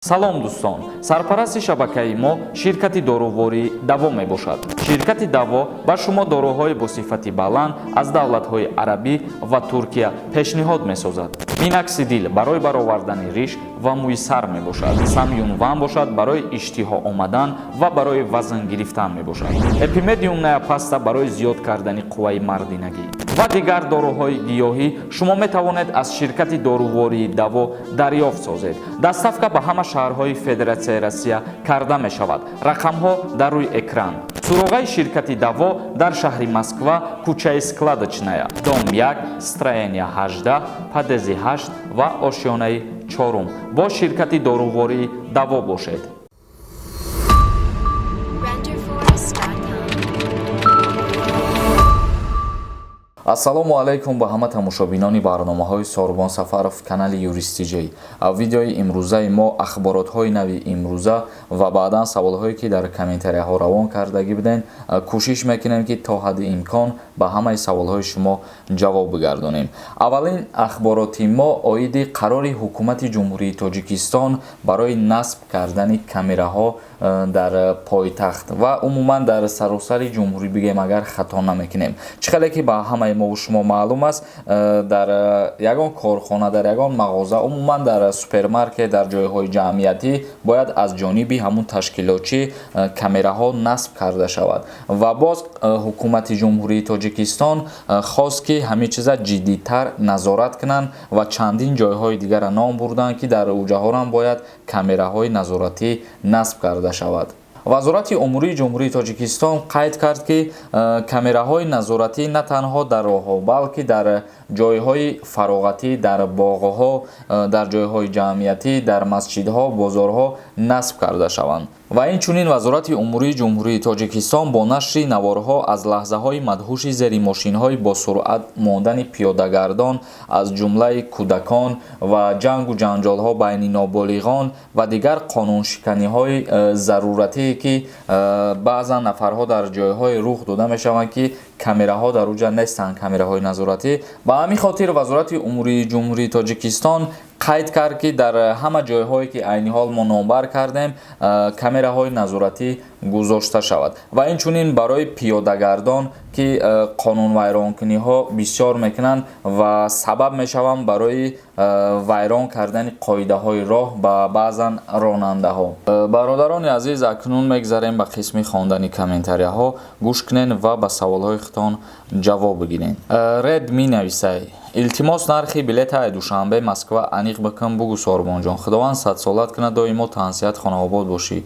Салом, дӯстон! Сарпарасти шабакаи мо ширкати дорувории Даво мебошад. Ширкати Даво ба шумо доруҳои бо сифати баланд аз давлатҳои арабӣ ва Туркия пешниҳод месозад. Миноксидил барои баровардани риш ва мӯи сар мебошад. Самюнван бошад, барои иштиҳо омадан ва барои вазн гирифтан мебошад. Эпимедиумная паста барои зиёд кардани қувваи мардинагӣ ва дигар доруҳои гиёҳӣ шумо метавонед аз ширкати дорувории Даво дарёфт созед. Доставка ба ҳама шаҳрҳои Федератсияи Россия карда мешавад. Рақамҳо дар рӯи экран. Суроғаи ширкати Даво дар шаҳри Москва, кӯчаи Складочная, дом 1, строение 18, подъезди 8 ва ошёнаи чорум. Бо ширкати дорувории Даво бошед. Renderforest.com. Ассалому алайкум ба ҳама тамошобинони барномаҳои Сорбон Сафаров, канали Юристиҷей. Видеои имрӯзаи мо ахборотҳои нави имрӯза ва баъдан саволҳое, ки дар комментарияҳо равон кардагӣ буден. Кӯшиш мекунем, ки то ҳадди имкон ба ҳамаи саволҳои шумо ҷавоб бигардонем. Аввалин ахбороти мо оиди қарори ҳукумати Ҷумҳурии Тоҷикистон барои насб кардани камераҳо дар пойтахт ва умуман дар саросари ҷумҳурӣ бигем, агар хато намекунем. Чӣ хеле ки ба ҳамаи мову шумо маълум аст, дар ягон корхона, дар ягон мағоза, умуман дар супермаркет, дар ҷойҳои ҷамъиятӣ бояд аз ҷониби ҳамун ташкилотчӣ камераҳо насб карда шавад. Ва боз ҳукумати Ҷумҳурии Тоҷикистон хост, ки ҳамин чиза ҷиддитар назорат кунанд ва чандин ҷойҳои дигарро ном бурданд, ки дар уҷаҳорам бояд камераҳои назоратӣ насб карда шавад. Вазорати умурии Ҷумҳурии Тоҷикистон қайд кард, ки камераҳои назоратӣ на танҳо дар роҳҳо, балки дар ҷойҳои фароғатӣ, дар боғҳо, дар ҷойҳои ҷамъиятӣ, дар масҷидҳо, бозорҳо насб карда шаванд. Ва инчунин Вазорати умурии Ҷумҳурии Тоҷикистон бо нашри наворҳо аз лаҳзаҳои мадҳуши зери мошинҳои босуръат мондани пиёдагардон, аз ҷумлаи кӯдакон, ва ҷангу ҷанҷолҳо байни ноболиғон ва дигар қонуншиканиҳои заруратие, ки баъзан нафарҳо дар ҷойҳое рух дода мешаванд, ки камераҳо дар уҷа нестанд, камераҳои назоратӣ. Ба ҳамин хотир Вазорати умурии Ҷумҳурии Тоҷикистон қайд кард, ки дар ҳама ҷойҳое, ки айни ҳол мо номбар кардем, камераҳои назоратӣ гузошта шавад. Ва инчунин барои пиёдагардон, ки қонунвайронкуниҳо бисёр мекунанд ва сабаб мешаванд барои вайрон кардани қоидаҳои роҳ ба баъзан ронандаҳо. Бародарони азиз, акнун мегзарем ба қисми хондани комментарияҳо. Гӯш кунед ва ба саволҳои худтон ҷавоб бигиред. Ред менависай: «Илтимос, нархи билета Душанбе Москва аниқ бикун, бугӯ. Сорбонҷон, Худованд садсолат кунад, доимо тансиҳат, хонаобод бошӣ.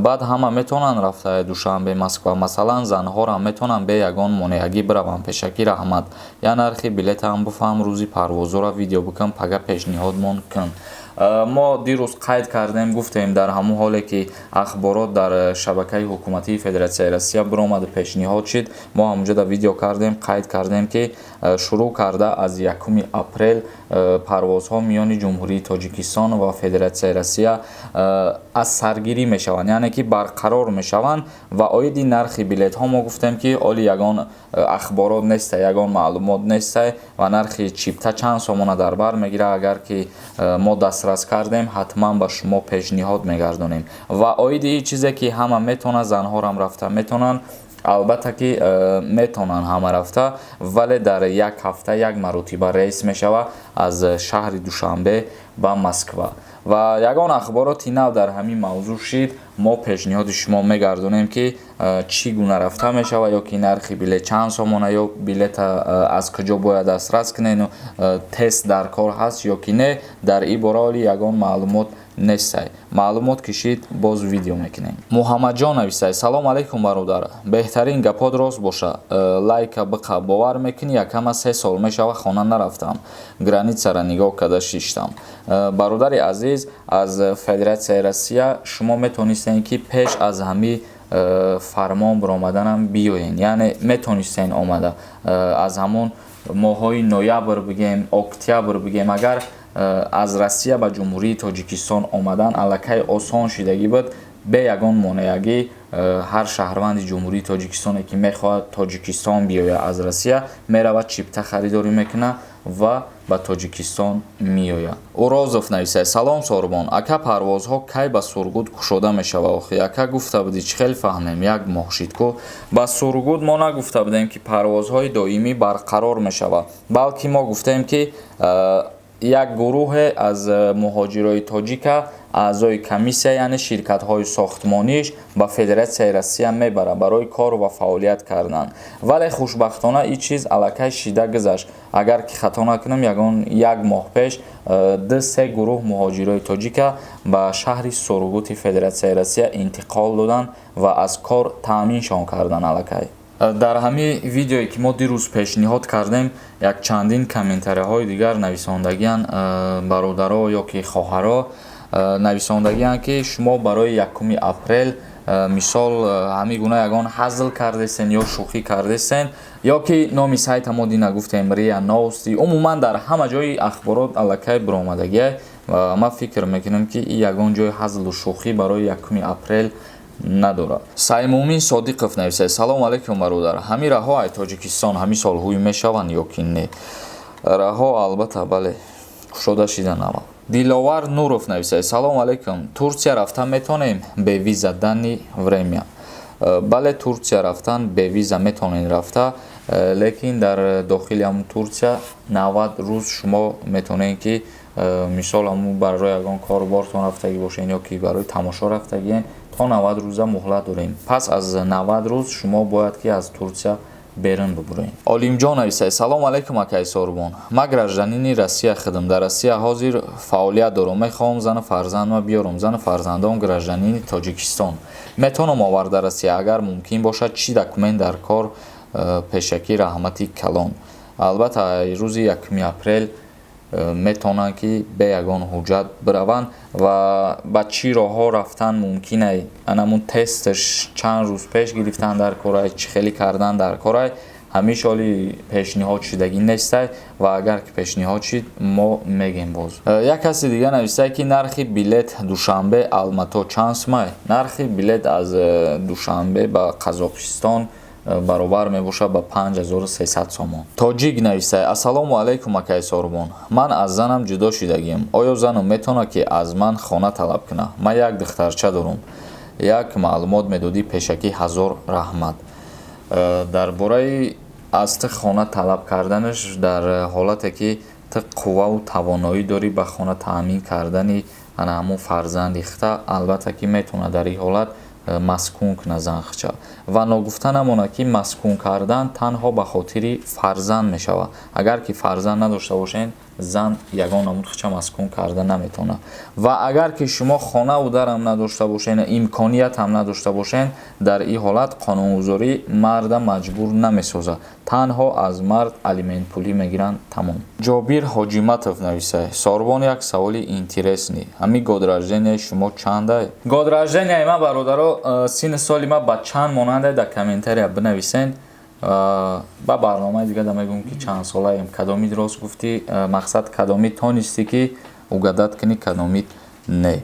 Баъд ҳама метавонанд рафта Душанбе Москва? Масалан, занҳорам метавонанд бе ягон монеагӣ бираванд? Пешакӣ раҳмат. Я нархи билетаам бифаҳм, рӯзи парвозора видео бикун, пага пешниҳодмон кун». Мо дирӯз қайд кардем, гуфтем, дар ҳамон ҳоле ки ахборот дар шабакаи ҳукуматии Федератсияи Россия биромаду пешниҳод шид, мо ҳамонҷода видео кардем, қайд кардем, ки шурӯъ карда аз 1 апрел парвозҳо миёни Ҷумҳурии Тоҷикистон ва Федератсияи Россия аз саргирӣ мешаванд, яъне ки барқарор мешаванд. Ва оиди нархи билетҳо мо гуфтем, ки оли ягон ахборот неста, ягон маълумот неста ва нархи чипта чанд сомона дар бар мегирад. Агар ки мо дастрас кардем, ҳатман ба шумо пешниҳод мегардонем. Ва оиди чизе, ки ҳама метавонад, занҳорам рафта метавонанд, албатта ки метавонанд ҳама рафта, вале дар як ҳафта як маротиба рейс мешавад аз шаҳри Душанбе ба Москва. Ва ягон ахбороти нав дар ҳамин мавзӯъ шид, мо пешниҳоди шумо мегардонем, ки чӣ гуна рафта мешавад ё ки нархи билет чанд сомона ё билета аз куҷо бояд дастрас кунену тест дар кор ҳаст ё ки не. Дар ин бора оли ягон маълумот нестай. Маълумот кишид, боз видео мекунем. Муҳаммадҷон нависай: «Салом алайкум, бародар, беҳтарин, гапот рост боша, лайка биқа. Бовар мекунӣ, якама 3 сол мешава, хона нарафтам, границара нигоҳ карда шиштам». Бародари азиз, аз Федератсияи Россия шумо метавонистем, ки пеш аз ҳами фармон баромаданам биёен, яъне метавонистен омада аз ҳамон моҳҳои ноябр бигем, октябр бигем, агар аз Россия ба Ҷумҳурии Тоҷикистон омадан аллакай осон шидагӣ буд, бе ягон монеагӣ ҳар шаҳрванди Ҷумҳурии Тоҷикистоне, ки мехоҳад Тоҷикистон биёяд аз Россия, меравад, чипта харидорӣ мекунад. Ва ба Тоҷикистон меояд. Урозов нависад: «Салом, Сорбон ака, парвозҳо кай ба Сургут кушода мешавад? Охи, ака, гуфта будӣ, чӣ хел фаҳмем? Як моҳ шид ку». Ба Сургут мо нагуфта будем, ки парвозҳои доимӣ барқарор мешавад, балки мо гуфтем, ки як гурӯҳе аз муҳоҷирои тоҷика аъзои комиссия, яъне ширкатҳои сохтмониш ба Федератсияи Россия мебарад барои кор ва фаъолият кардан. Вале хушбахтона ин чиз аллакай шида гузашт. Агар ки хато накунам, ягон як моҳ пеш ду-се гурӯҳ муҳоҷирои тоҷика ба шаҳри Сургути Федератсияи Россия интиқол доданд ва аз кор таъминшон карданд аллакай. Дар ҳамин видеое, ки мо дирӯз пешниҳод кардем, як чандин комментарияҳои дигар нависондагиян. Бародаро ё ки хоҳаро нависондагиянд, ки шумо барои 1 апрел, мисол, ҳамин гуна ягон ҳазл кардесен ё шӯхӣ кардесен, ё ки номи сайта мо дина гуфтем, РИА Новости, умуман дар ҳама ҷои ахборот аллакай биромадагия. Ман фикр мекунам, ки ин ягон ҷои ҳазлу шӯхӣ барои 1 апрел надорад. Саймумин Содиқов нависад: «Салом алейкум, бародар, ҳамин раҳо ай Тоҷикистон ҳамин сол ҳуй мешаванд ё ки не?» Раҳо албатта, бале, кушода шидан аввал. Диловар Нуров нависад: «Салом алейкум, Турсия рафтан метонем бе виза данный время?» Бале, Турсия рафтан бе виза метонед рафта, лекин дар дохили ҳамун Турсия 90 рӯз шумо метонед, ки, мисол, ҳамун барои ягон корубортон рафтагӣ бошед ё ки барои тамошо рафтагиен, то 90 рӯза муҳлат дорем. Пас аз 90 рӯз шумо бояд ки аз Турсия берун бубуред. Олимҷон нависад: «Салом алейкум, акаи Сорбон, ман гражданини Россия худам, дар Россия ҳозир фаъолият дорам. Мехоҳам зану фарзандма биёрам. Зану фарзандом гражданини Тоҷикистон. Метавонам оварда Россия? Агар мумкин бошад, чӣ документ дар кор? Пешакӣ раҳмати калон». Албатта, рӯзи 1 апрел метавонанд, ки бе ягон ҳуҷҷат бираванд. Ва ба чӣ роҳҳо рафтан мумкин? Анамун тесташ чанд рӯз пеш гирифтан дар корай, чӣ хеле кардан дар корай, ҳамиш ҳоли пешниҳод шудагӣ нестай ва агар ки пешниҳод шид, мо мегем боз. Як каси дига нависае, ки нархи билет Душанбе Алмато чанд сумай? Нархи билет аз Душанбе ба Қазоқистон баробар мебошад ба 5300 сомон. Тоҷик нависае: «Ассалому алайкум, акаи Сорбон, ман аз занам ҷудо шудагиам. Оё занам метавонад, ки аз ман хона талаб кунад? Ман як духтарча дорам. Як маълумот медодӣ, пешакӣ ҳазор раҳмат». Дар бораи аз ту хона талаб карданаш, дар ҳолате ки ту қувваву тавоноӣ дорӣ ба хона таъмин кардани ана ҳамун фарзанди хита, албатта ки метавонад дар ин ҳолат маскун кунад занхча. Ва ногуфта намонад, ки маскун кардан танҳо ба хотири фарзанд мешавад. Агар ки фарзанд надошта бошед, зан ягон намуд хича маскун карда наметавонад. Ва агар ки шумо хонаву дарам надошта бошед, имконият ҳам надошта бошед, дар ин ҳолат қонунгузорӣ марда маҷбур намесозад, танҳо аз мард алиментпулӣ мегиранд, тамом. Ҷобир Ҳоҷиматов нависад: «Сорбон, як саволи интересный, ҳамин год рожденияи шумо чандай?» Год рожденияи ман, бародаро, синни соли ман ба чанд монандай, дар комментария бинависед. Ба барномаи дига да мегӯм, ки чанд солаем. Кадомид рост гуфтӣ, мақсад, кадомид тонистӣ, ки угадать кунӣ, кадомид не.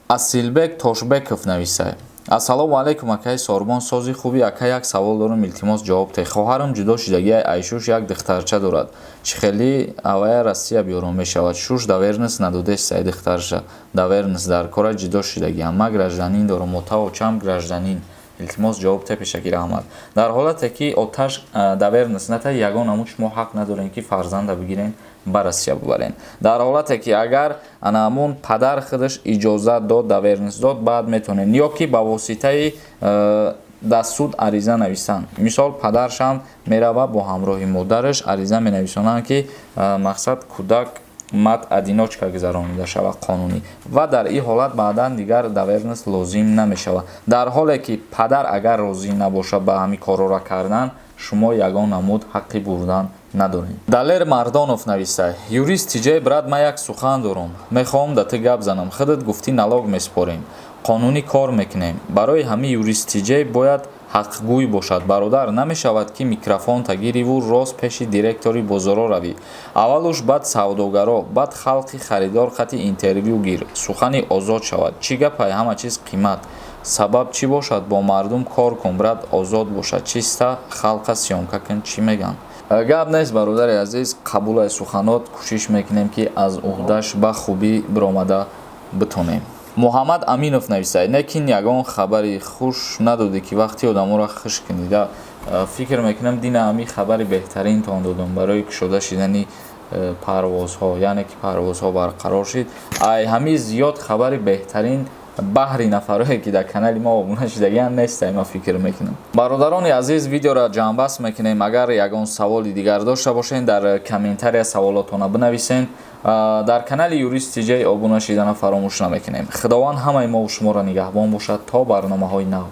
Асилбек Тошбеков нависад: «Ассалому алайкум, акаи Сорбон, сози хуби? Ака, як савол дорам, илтимос, ҷавоб теҳ. Хоҳарам ҷудо шудагиай, айшуш як духтарча дорад. Чӣ хеле авая Россия биёрон мешавад? Шуш доверенность надодестай, духтарша доверенность дар кора, ҷудо шудагиам. Ман гражданин дорам, ота очам гражданин. Илтимос, ҷавоб те, пешакӣ раҳмат». Дар ҳолате ки оташ доверенность ната, ягон намуд шумо ҳақ надорем, ки фарзанда бигирен, ба Россия бубарен. Дар ҳолате ки агар анаҳамун падар худаш иҷозат дод, доверенность дод, баъд метавонед ё ки ба воситаи дар суд ариза нависанд. Мисол, падаршам мерава, бо ҳамроҳи модараш ариза менависонанд, ки мақсад, кӯдак мать одиночка гузаронида шавад қонунӣ, ва дар ин ҳолат баъдан дигар доверенность лозим намешавад. Дар ҳоле ки падар агар розӣ набошад ба ҳамин корҳоро кардан, шумо ягон намуд ҳаққи бурдан надоред. Далер Мардонов нависта: «Юрист тиҷаи брат, ман як сухан дорам, мехоҳам да ту гап занам. Худат гуфтӣ, налог месупорем, қонунӣ кор мекунем. Барои ҳамин юрист тиҷаи бояд ҳақгӯй бошад. Бародар, намешавад, ки микрофонта гириву рост пеши директори бозоро равӣ аввалуш, баъд савдогаро, баъд халқи харидор қати интервю гир, сухани озод шавад. Чӣ гапай, ҳама чиз қимат, сабаб чӣ бошад? Бо мардум кор кун, брат, озод бошад, чиста халқа съёмка кун, чӣ мегӯянд». Гап нест, бародари азиз, қабулаи суханот, кӯшиш мекунем, ки аз уҳдаш ба хубӣ биромада битонем. Муҳаммад Аминов нависад: «Лекин ягон хабари хуш надодӣ, ки вақти одаморо хуш кунида». Фикр мекунам, дина ҳамин хабари беҳтаринтон додам барои кушода шидани парвозҳо, яъне ки парвозҳо барқарор шид. Ай ҳамин зиёд хабари беҳтарин баҳри нафарое, ки дар канали мо обуна шидагиан, нестай, ман фикр мекунам. Бародарони азиз, видеоро ҷамъбаст мекунем. Агар ягон саволи дигар дошта бошед, дар комментария саволотона бинависен. Дар канали Юрист Тиҷай обуна шидана фаромӯш намекунем. Худованд ҳамаи мову шуморо нигаҳбон бошад. То барномаҳои нав.